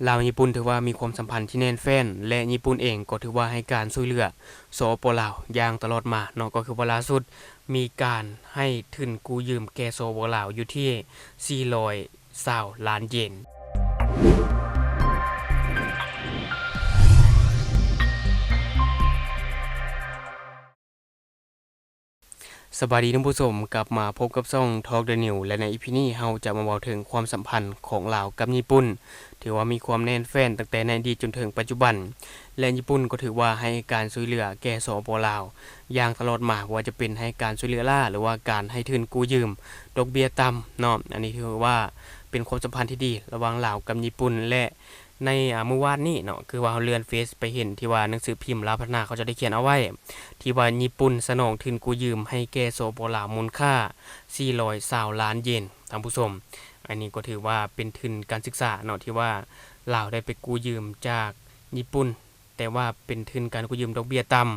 ລາວຍີ່ປຸ່ນຖືວ່າມີຄວາມສຳພັນທີ່ແໜ້ນແຟ້ນ ແລະ ຍີ່ປຸ່ນເອງກໍຖືວ່າໃຫ້ການຊ່ວຍເຫຼືອ ສປປ ລາວ ຢ່າງຕະຫຼອດມາເນາະ, ກໍຄືວ່າລ່າສຸດມີການໃຫ້ທຶນກູ້ຢືມແກ່ ສປປ ລາວ ຢູ່ທີ່ສີ່ຮ້ອຍຊາວລ້ານເຢນ. ສະບາຍດີທ່ານຜູ້ຊົມ, ກັບມາພົບກັບຊ່ອງ Talk the News ແລະ ໃນ ອີ ພີ ນີ້ເຮົາຈະມາເວົ້າເຖິງຄວາມສຳພັນຂອງລາວກັບຍີ່ປຸ່ນ ຖືວ່າມີຄວາມແໜ້ນແຟ້ນຕັ້ງແຕ່ໃນອະດີດຈົນເຖິງປັດຈຸບັນ ແລະ ຍີ່ປຸ່ນກໍຖືວ່າໃຫ້ການຊ່ວຍເຫຼືອແກ່ ສປປ ລາວ ຢ່າງຕະຫຼອດມາ, ບໍ່ວ່າຈະເປັນໃຫ້ການຊ່ວຍເຫຼືອລ້າ ຫຼືວ່າການໃຫ້ທຶນກູ້ຢືມດອກເບ້ຍຕ່ຳເນາະ. ອັນນີ້ຖືວ່າເປັນຄວາມສຳພັນທີ່ດີລະຫວ່າງລາວກັບຍີ່ປຸ່ນ ແລະ ໃນ ອາ ມື້ວານນີ້ເນາະ, ຄືວ່າເຮົາເລື່ອນເຟສໄປເຫັນທີ່ວ່າໜັງສືພິມລາວພັດທະນາເຂົາເຈົ້າໄດ້ຂຽນເອົາໄວ້ ທີ່ວ່າຍີ່ປຸ່ນສະໜອງທຶນກູ້ຢືມໃຫ້ແກ່ ສປປ ລາວ ມູນຄ່າສີ່ຮ້ອຍຊາວລ້ານເຢນ, ທ່ານຜູ້ຊົມ. ອັນນີ້ກໍຖືວ່າເປັນທຶນການສຶກສາເນາະ ທີ່ວ່າລາວໄດ້ໄປກູ້ຢືມຈາກຍີ່ປຸ່ນ, ແຕ່ວ່າເປັນທຶນການກູ້ຢືມດອກເບ້ຍຕ່ຳ.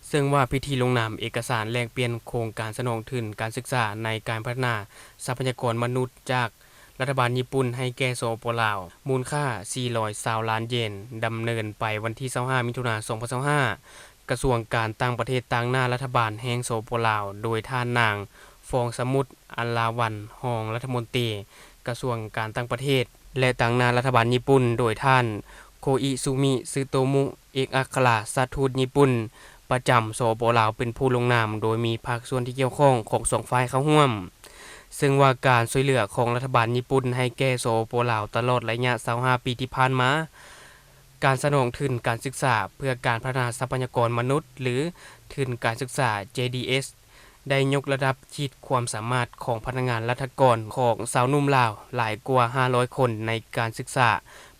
ເຊິ່ງວ່າພິທີລົງນາມເອກະສານແລກປ່ຽນໂຄງການສະໜອງທຶນການສຶກສາໃນການພັດທະນາຊັບພະຍາກອນມະນຸດຈາກ ລັດຖະບານຍີ່ປຸ່ນໃຫ້ແກ່ ສປປ ລາວ ມູນຄ່າສີ່ຮ້ອຍຊາວລ້ານເຢນ ດຳເນີນໄປວັນທີຊາວຫ້າ ມິຖຸນາ ສອງພັນຊາວຫ້າ ກະຊວງການຕ່າງປະເທດຕາງໜ້າລັດຖະບານແຫ່ງ ສປປ ລາວ ໂດຍທ່ານນາງ ຟອງສະໝຸດ ອັນລາວັນ ຮອງລັດຖະມົນຕີກະຊວງການຕ່າງປະເທດ ແລະ ຕາງໜ້າລັດຖະບານຍີ່ປຸ່ນ ໂດຍທ່ານ ໂຄອິຊູມິ ຊຶໂຕມຸ ເອກອັກຄະລັດທູດຍີ່ປຸ່ນປະຈຳ ສປປ ລາວ ເປັນຜູ້ລົງນາມ, ໂດຍມີພາກສ່ວນທີ່ກ່ຽວຂ້ອງຂອງສອງຝ່າຍເຂົ້າຮ່ວມ. ເຊິ່ງວ່າການຊ່ວຍເຫຼືອຂອງລັດຖະບານຍີ່ປຸ່ນໃຫ້ແກ່ ສປປ ລາວ ຕະຫຼອດໄລຍະຊາວຫ້າປີທີ່ຜ່ານມາ, ການສະໜອງທຶນການສຶກສາເພື່ອການພັດທະນາຊັບພະຍາກອນມະນຸດ ຫຼື ທຶນການສຶກສາ ເຈດີເອສ ໄດ້ຍົກລະດັບຂີດຄວາມສາມາດຂອງພະນັກງານລັດຖະກອນຂອງຊາວໜຸ່ມລາວຫຼາຍກວ່າຫ້າຮ້ອຍຄົນໃນການສຶກສາ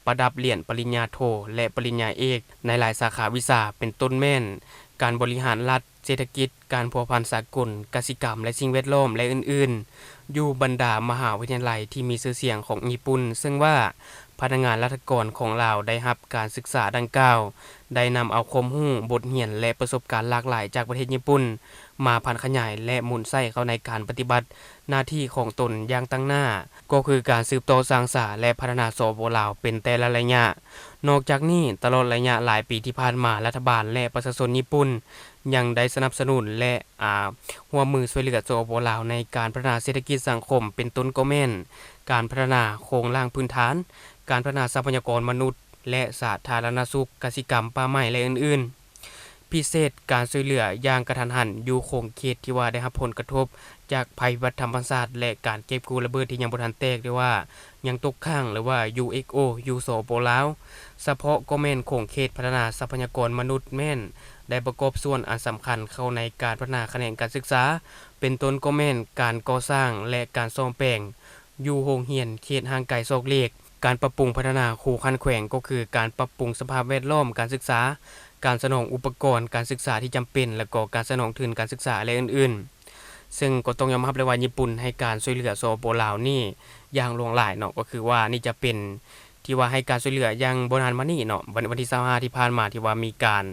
ປະດັບຫຼຽນປະລິນຍາໂທ ແລະ ປະລິນຍາເອກໃນຫຼາຍສາຂາວິຊາ, ເປັນຕົ້ນແມ່ນການບໍລິຫານລັດ, ເສດຖະກິດ, ການພົວພັນສາກົນ, ກະສິກຳ ແລະ ສິ່ງແວດລ້ອມ ແລະ ອື່ນໆ ຢູ່ບັນດາມະຫາວິທະຍາໄລທີ່ມີຊື່ສຽງຂອງຍີ່ປຸ່ນ, ເຊິ່ງວ່າພະນັກງານລັດຖະກອນຂອງລາວໄດ້ຮັບການສຶກສາດັ່ງກ່າວ ໄດ້ນຳເອົາຄວາມຮູ້, ບົດຮຽນ ແລະ ປະສົບການຫຼາກຫຼາຍຈາກປະເທດຍີ່ປຸ່ນ ມາຜັນຂະຫຍາຍ ແລະ ໝູນໃຊ້ເຂົ້າໃນການປະຕິບັດໜ້າທີ່ຂອງຕົນຢ່າງຕັ້ງໜ້າ, ກໍຄືການສືບຕໍ່ສ້າງສາ ແລະ ພັດທະນາ ສປປ ລາວ ເປັນແຕ່ລະໄລຍະ. ນອກຈາກນີ້, ຕະຫຼອດໄລຍະຫຼາຍປີທີ່ຜ່ານມາ, ລັດຖະບານ ແລະ ປະຊາຊົນຍີ່ປຸ່ນ ຍັງໄດ້ສະໜັບສະໜູນ ແລະ ອາ ຮ່ວມມືຊ່ວຍເຫຼືອ ສປປ ລາວ ໃນການພັດທະນາເສດຖະກິດສັງຄົມ, ເປັນຕົ້ນກໍແມ່ນການພັດທະນາໂຄງລ່າງພື້ນຖານ, ການພັດທະນາຊັບພະຍາກອນມະນຸດ ແລະ ສາທາລະນະສຸກ, ກະສິກຳ, ປ່າໄມ້ ແລະ ອື່ນໆ. ພິເສດ, ການຊ່ວຍເຫຼືອຢ່າງກະທັນຫັນຢູ່ຂົງເຂດທີ່ວ່າໄດ້ຮັບຜົນກະທົບຈາກໄພພິບັດທຳມະຊາດ ແລະ ການເກັບກູ້ລະເບີດທີ່ຍັງບໍ່ທັນແຕກ ຫຼືວ່າຍັງຕົກຄ້າງ ຫຼືວ່າ ຢູເອັກໂອ ຢູ່ ສປປ ລາວ. ສະເພາະກໍແມ່ນຂົງເຂດພັດທະນາຊັບພະຍາກອນມະນຸດແມ່ນໄດ້ປະກອບສ່ວນອັນສຳຄັນເຂົ້າໃນການພັດທະນາຂະແໜງການສຶກສາ, ເປັນຕົ້ນກໍແມ່ນການກໍ່ສ້າງ ແລະ ການສ້ອມແປງ ຢູ່ໂຮງຮຽນເຂດຫ່າງໄກສອກຫຼີກ, ການປັບປຸງພັດທະນາຄູຂັ້ນແຂວງ ກໍຄືການປັບປຸງສະພາບແວດລ້ອມການສຶກສາ, ການສະໜອງອຸປະກອນການສຶກສາທີ່ຈຳເປັນ ແລະ ກໍການສະໜອງທຶນການສຶກສາ ແລະ ອື່ນໆ. ເຊິ່ງກໍຕ້ອງຍອມຮັບເລີຍວ່າຍີ່ປຸ່ນໃຫ້ການຊ່ວຍເຫຼືອ ສປປ ລາວ ນີ້ຢ່າງຫຼວງຫຼາຍເນາະ, ກໍຄືວ່ານີ້ຈະເປັນ ທີ່ວ່າໃຫ້ການຊ່ວຍເຫຼືອຢ່າງບໍ່ນານມານີ້ເນາະ, ວັນ ວັນທີຊາວຫ້າທີ່ຜ່ານມາ ທີ່ວ່າມີການ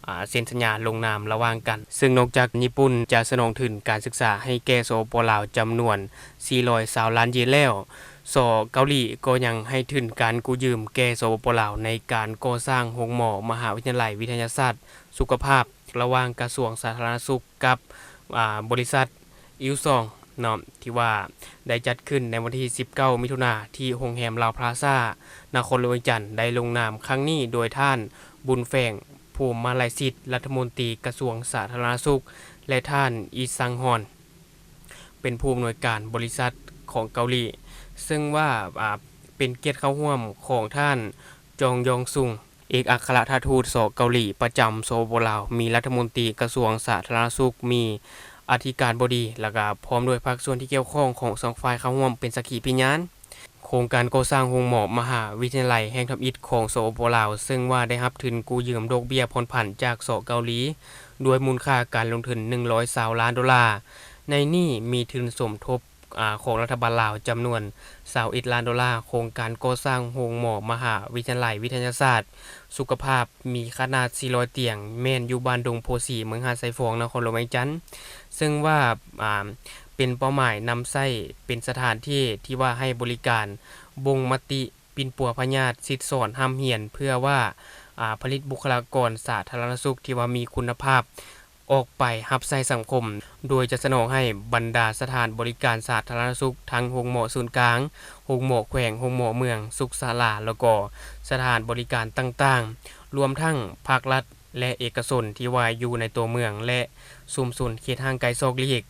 ອາ ເຊັນສັນຍາລົງນາມລະຫວ່າງກັນ. ເຊິ່ງນອກຈາກຍີ່ປຸ່ນຈະສະໜອງທຶນການສຶກສາໃຫ້ແກ່ ສປປ ລາວ ຈຳນວນສີ່ຮ້ອຍຊາວລ້ານເຢນແລ້ວ, ສ ເກົາຫຼີກໍຍັງໃຫ້ທຶນການກູ້ຢືມແກ່ ສປປ ລາວ ໃນການກໍ່ສ້າງໂຮງໝໍ ມະຫາວິທະຍາໄລວິທະຍາສາດສຸຂະພາບ ລະຫວ່າງກະຊວງສາທາລະນະສຸກ ກັບ ອາ ບໍລິສັດ ອິວຊອງ ເນາະ ທີ່ວ່າໄດ້ຈັດຂຶ້ນໃນວັນທີສິບເກົ້າ ມິຖຸນາ ທີ່ໂຮງແຮມລາວພລາຊາ ນະຄອນຫຼວງວຽງຈັນ ໄດ້ລົງນາມຄັ້ງນີ້ໂດຍທ່ານ ບຸນແຝງ ພູມມະໄລສິດ ລັດຖະມົນຕີກະຊວງສາທາລະນະສຸກ ແລະ ທ່ານ ອີຊາງຮອນ ເປັນຜູ້ອຳນວຍການບໍລິສັດຂອງເກົາຫຼີ, ເຊິ່ງວ່າ ອາ ເປັນກຽດເຂົ້າຮ່ວມຂອງທ່ານ ຈອງຢອງຊຸງ ເອກອັກຄະລັດທູດ ສ ເກົາຫຼີ ປະຈຳ ສປປ ລາວ, ມີລັດຖະມົນຕີກະຊວງສາທາລະນະສຸກ, ມີອະທິການບໍດີ ແລ້ວກະພ້ອມດ້ວຍພາກສ່ວນທີ່ກ່ຽວຂ້ອງຂອງສອງຝ່າຍເຂົ້າຮ່ວມເປັນສັກຂີພິຍານ. ໂຄງການກໍ່ສ້າງໂຮງໝໍມະຫາວິທະຍາໄລແຫ່ງທຳອິດຂອງ ສປປ ລາວ, ເຊິ່ງວ່າໄດ້ຮັບທຶນກູ້ຢືມດອກເບ້ຍຜ່ອນຜັນຈາກ ສ ເກົາຫຼີ ດ້ວຍມູນຄ່າການລົງທຶນໜຶ່ງຮ້ອຍຊາວລ້ານໂດລາ. ໃນນີ້ມີທຶນສົມທົບ ອາ ຂອງລັດຖະບານລາວຈຳນວນຊາວເອັດລ້ານໂດລາ, ໂຄງການກໍ່ສ້າງໂຮງໝໍມະຫາວິທະຍາໄລວິທະຍາສາດສຸຂະພາບ ມີຂະໜາດສີ່ຮ້ອຍຕຽງ, ແມ່ນຢູ່ບ້ານດົງໂພສີ ເມືອງຫາດຊາຍຟອງ ນະຄອນຫຼວງວຽງຈັນ, ເຊິ່ງວ່າ ອາ ເປັນເປົ້າໝາຍນຳໃຊ້ເປັນສະຖານທີ່ທີ່ວ່າໃຫ້ບໍລິການບົ່ງມະຕິ ປິ່ນປົວພະຍາດຊິດຊ້ອນຮ່ຳຮຽນ ເພື່ອວ່າ ອາ ຜະລິດບຸກຄະລາກອນສາທາລະນະສຸກທີ່ວ່າມີຄຸນນະພາບ ອອກໄປຮັບໃຊ້ສັງຄົມ, ໂດຍຈະສະໜອງໃຫ້ບັນດາສະຖານບໍລິການສາທາລະນະສຸກ ທັງໂຮງໝໍສູນກາງ, ໂຮງໝໍແຂວງ, ໂຮງໝໍເມືອງ, ສຸກສາລາ ແລ້ວກໍສະຖານບໍລິການຕ່າງໆ, ລວມທັງພາກລັດ ແລະ ເອກະຊົນທີ່ວ່າຢູ່ໃນຕົວເມືອງ ແລະ ຊຸມຊົນເຂດຫ່າງໄກສອກຫຼີກ.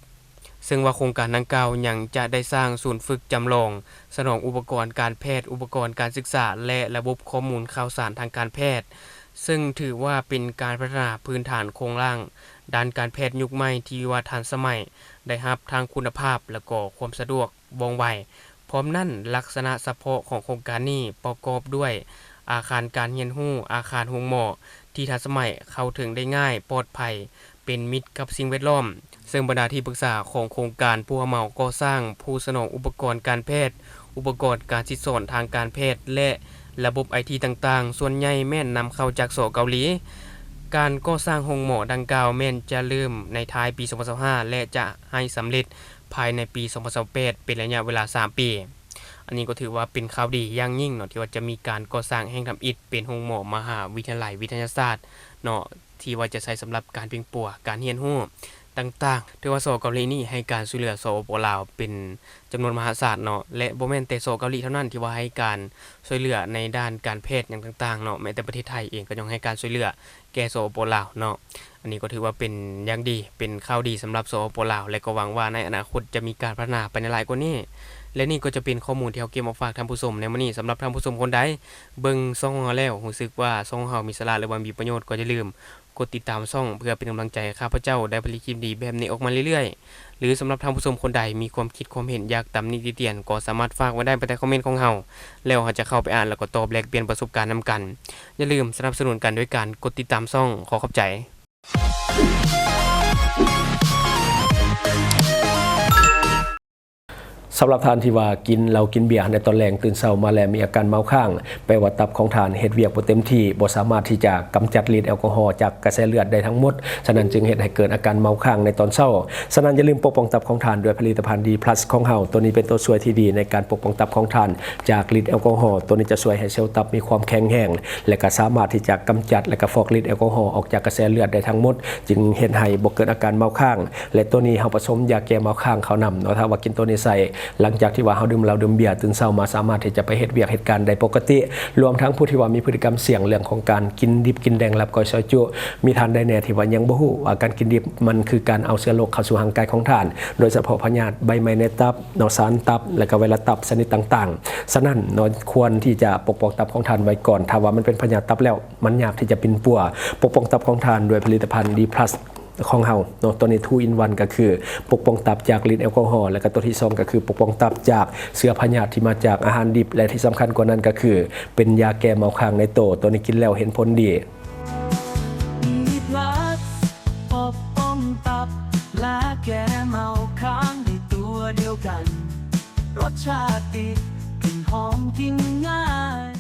ເຊິ່ງວ່າໂຄງການດັ່ງກ່າວຍັງຈະໄດ້ສ້າງສູນຝຶກຈຳລອງ ສະໜອງອຸປະກອນການແພດ, ອຸປະກອນການສຶກສາ ແລະ ລະບົບຂໍ້ມູນຂ່າວສານທາງການແພດ, ເຊິ່ງຖືວ່າເປັນການພັດທະນາພື້ນຖານໂຄງລ່າງດ້ານການແພດຍຸກໃໝ່ທີ່ວ່າທັນສະໄໝ, ໄດ້ຮັບທັງຄຸນນະພາບ ແລະ ກໍຄວາມສະດວກວ່ອງໄວ. ພ້ອມນັ້ນ, ລັກສະນະສະເພາະຂອງໂຄງການນີ້ປະກອບດ້ວຍອາຄານການຮຽນຮູ້, ອາຄານໂຮງໝໍທີ່ທັນສະໄໝ, ເຂົ້າເຖິງໄດ້ງ່າຍ, ປອດໄພ, ເປັນມິດກັບສິ່ງແວດລ້ອມ. ເຊິ່ງບັນດາທີ່ປຶກສາຂອງໂຄງການຜູ້ຮັບເໝົາກໍ່ສ້າງ, ຜູ້ສະໜອງອຸປະກອນການແພດ, ອຸປະກອນການສິດສອນທາງການແພດ ແລະ ລະບົບໄອທີຕ່າງໆ ສ່ວນໃຫຍ່ແມ່ນນຳເຂົ້າຈາກ ສ ເກົາຫຼີ. ການກໍ່ສ້າງໂຮງໝໍດັ່ງກ່າວແມ່ນຈະເລີ່ມໃນທ້າຍປີສອງພັນຊາວຫ້າ ແລະ ຈະໃຫ້ສຳເລັດພາຍໃນປີສອງພັນຊາວແປດ ເປັນໄລຍະເວລາສາມປີ. ອັນນີ້ກໍຖືວ່າເປັນຂ່າວດີຢ່າງຍິ່ງເນາະ ທີ່ວ່າຈະມີການກໍ່ສ້າງແຫ່ງທຳອິດເປັນໂຮງໝໍມະຫາວິທະຍາໄລວິທະຍາສາດເນາະ ທີ່ວ່າຈະໃຊ້ສຳລັບການປິ່ນປົວການຮຽນຮູ້ຕ່າງໆ. ຖືວ່າ ສ ເກົາຫຼີນີ້ໃຫ້ການຊ່ວຍເຫຼືອ ສປປ ລາວ ເປັນຈຳນວນມະຫາສານເນາະ ແລະ ບໍ່ແມ່ນແຕ່ ສ ເກົາຫຼີ ເທົ່ານັ້ນທີ່ວ່າໃຫ້ການຊ່ວຍເຫຼືອໃນດ້ານການແພດຫຍັງຕ່າງໆເນາະ, ແມ້ແຕ່ປະເທດໄທເອງກໍຍັງໃຫ້ການຊ່ວຍເຫຼືອແກ່ ສປປ ລາວ ເນາະ. ອັນນີ້ກໍຖືວ່າເປັນຢ່າງດີ, ເປັນຂ່າວດີສຳລັບ ສປປ ລາວ ແລະ ກໍຫວັງວ່າໃນອະນາຄົດຈະມີການພັດທະນາໄປໃນຫຼາຍກວ່ານີ້. ແລະ ນີ້ກໍຈະເປັນຂໍ້ມູນທີ່ເຮົາເກັບມາຝາກທ່ານຜູ້ຊົມໃນມື້ນີ້. ສຳລັບທ່ານຜູ້ຊົມຄົນໃດເບິ່ງຊ່ອງຂອງເຮົາແລ້ວ ຮູ້ສຶກວ່າຊ່ອງຂອງເຮົາມີສາລະ ຫຼືວ່າມີປະໂຫຍດ ກໍຢ່າລືມ ກົດຕິດຕາມຊ່ອງ ເພື່ອເປັນກຳລັງໃຈໃຫ້ຂ້າພະເຈົ້າໄດ້ຜະລິດຄລິບດີແບບນີ້ອອກມາເລື້ອຍໆ ຫຼື ສຳລັບທ່ານຜູ້ຊົມຄົນໃດມີຄວາມຄິດຄວາມເຫັນ ຢາກຕຳໜິຕິຕຽນ ກໍສາມາດຝາກໄວ້ໄດ້ພາຍໃຕ້ຄອມເມັນຂອງເຮົາ ແລ້ວເຮົາຈະເຂົ້າໄປອ່ານ ແລ້ວກໍຕອບແລກປ່ຽນປະສົບການນຳກັນ. ຢ່າລືມສະໜັບສະໜູນກັນດ້ວຍການກົດຕິດຕາມຊ່ອງ. ຂໍຂອບໃຈ. ສຳລັບທ່ານທີ່ວ່າກິນເຫຼົ້າກິນເບຍໃນຕອນແລງ, ຕື່ນເຊົ້າມາແລ້ວມີອາການເມົາຄ້າງ, ແປວ່າຕັບຂອງທ່ານເຮັດວຽກບໍ່ເຕັມທີ່, ບໍ່ສາມາດທີ່ຈະກຳຈັດລິດແອລກໍຮໍຈາກກະແສເລືອດໄດ້ທັງໝົດ, ສະນັ້ນຈຶ່ງເຮັດໃຫ້ເກີດອາການເມົາຄ້າງໃນຕອນເຊົ້າ. ສະນັ້ນຢ່າລືມປົກປ້ອງຕັບຂອງທ່ານດ້ວຍຜະລິດຕະພັນ ດີພລັສ ຂອງເຮົາ. ໂຕນີ້ເປັນໂຕຊ່ວຍທີ່ດີໃນການປົກປ້ອງຕັບຂອງທ່ານຈາກລິດແອລກໍຮໍ. ໂຕນີ້ຈະຊ່ວຍໃຫ້ເຊວຕັບມີຄວາມແຂງແຮງ ແລະ ກໍສາມາດທີ່ຈະກຳຈັດ ແລະ ກໍຟອກລິດແອລກໍຮໍອອກຈາກກະແສເລືອດໄດ້ທັງໝົດ, ຈຶ່ງເຮັດໃຫ້ບໍ່ເກີດອາການເມົາຄ້າງ. ແລະ ໂຕນີ້ເຮົາປະສົມຢາແກ້ເມົາຄ້າງເຂົ້ານຳເນາະ. ຖ້າວ່າກິນໂຕນີ້ໃສ່ ຫຼັງຈາກທີ່ວ່າເຮົາດື່ມເຫຼົ້າດື່ມເບຍ, ຕື່ນເຊົ້າມາສາມາດທີ່ຈະໄປເຮັດວຽກເຮັດການໄດ້ປົກກະຕິ. ລວມທັງຜູ້ທີ່ວ່າມີພຶດຕິກຳສ່ຽງເລື່ອງຂອງການກິນດິບກິນແດງ ລັບ ກ້ອຍ ຊອຍຈຸ, ມີທ່ານໃດແດ່ທີ່ວ່າຍັງບໍ່ຮູ້ວ່າການກິນດິບມັນຄືການເອົາເຊື້ອໂລກເຂົ້າສູ່ຮ່າງກາຍຂອງທ່ານ, ໂດຍສະເພາະພະຍາດໃບໄມ້ໃນຕັບເນາະ, ສານຕັບ ແລະ ກໍໄວຣັສຕັບຊະນິດຕ່າງໆ. ສະນັ້ນເນາະ ຄວນທີ່ຈະປົກປ້ອງຕັບຂອງທ່ານໄວ້ກ່ອນ. ຖ້າວ່າມັນເປັນພະຍາດຕັບແລ້ວ, ມັນຍາກທີ່ຈະປິ່ນປົວ. ປົກປ້ອງຕັບຂອງທ່ານດ້ວຍຜະລິດຕະພັນ ດີພລັສ ຂອງເຮົາເນາະ. ໂຕນີ້ ທູອິນວັນ ກໍຄືປົກປ້ອງຕັບຈາກລິດແອລກໍຮໍ ແລະ ກໍໂຕທີສອງ ກໍຄືປົກປ້ອງຕັບຈາກເຊື້ອພະຍາດທີ່ມາຈາກອາຫານດິບ ແລະ ທີ່ສຳຄັນກວ່ານັ້ນກໍຄືເປັນຢາແກ້ເມົາຄ້າງໃນໂຕ. ໂຕນີ້ກິນແລ້ວເຫັນຜົນດີ. ມີພລັສ ປົກປ້ອງຕັບ ແລະ ແກ້ເມົາຄ້າງໃນຕົວດຽວກັນ. ລົດຊາດດີ ກິ່ນຫອມ ກິນງ່າຍ.